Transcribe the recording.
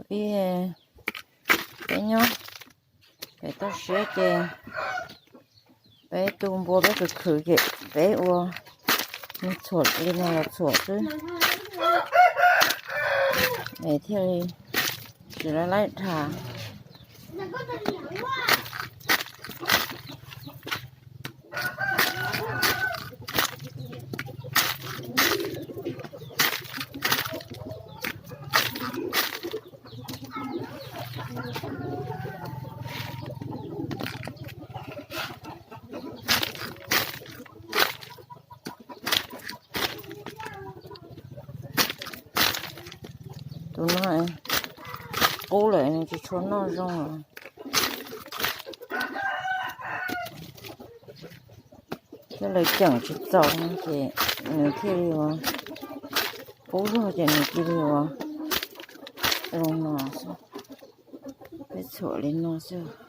Peb, peb nyob pem toj siab ces peb tu npua peb khwv khwv ces peb ua, txhuam li no los txhuam xwb es thiaj li tsis laib laib dhas. Tus no qub lawm nws tsis tshua noj zoo lawm. Thiab lawv ceem tsis txaus no ces nws thiaj li ua qub zog ces nws cia li ua zoo no xwb. Peb txhuam li no xwb.